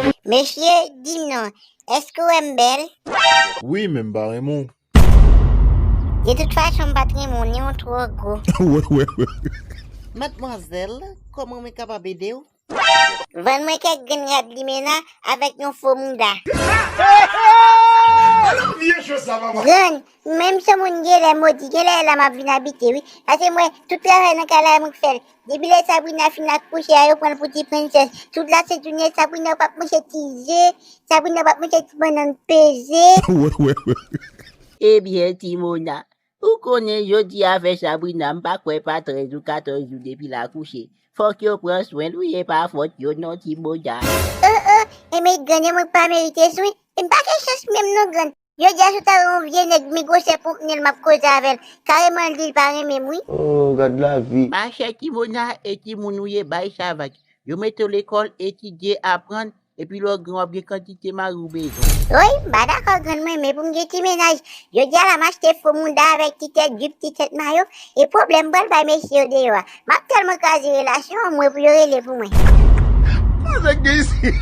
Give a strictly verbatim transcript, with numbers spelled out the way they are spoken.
Mesye, di m non, èske w wè m bèl? Wi, men m pa renmen w. De tout fason, m pa t renmen w, nen w twò gwo. Madmwazèl, kòman mwen kapab ede w? Vann mwen kèk grenn rad limena avèk yon fo mouda. Grann, menm si yon moun genlè modi, genlè la m ap vin abite, wi. Paske mwen, tout travay nan kay la, mwen k fè l. Depi lè Sabrina fin akouche a, yo pran l pou ti prensès. Tout lasent jounen, Sabrina p ap manje ti ze, Sabrina p ap manje ti bannann peze. Ebyen, Timona, ou konnen jodi a fè Sabrina, m pa kwè pa trèz ou katòz jou depi l akouche. Fòk yo pran swen l, wi, e pa fòt yo non, Timona. Oh, oh, enben grann, e mwen k pa merite swen? E m pa gen chans menm non, grann. Jodi a, si w ta wè yon vye nèg mi gwosè ponp nen l, m ap koze avè l. Kareman, l di l pa renmen m, wi. Oh, gad lavi. Machè, Timona, e timoun ou ye, bay sa vag. Yo mete w lekòl, etidye, aprann, epi lè w gran, w ap gen kantite mari w bezwen. Wi, m pa dakò, grann mwen, men pou m gen ti mennaj. Jodi a la, m achte fo mouda avèk ti tèt jip, ti tèt mayo, e pwoblèm m pral bay mesye yo deyò a. M ap tèlman kraze relasyon an, mwen, pou yo rele pou mwen. Koze k gen isi?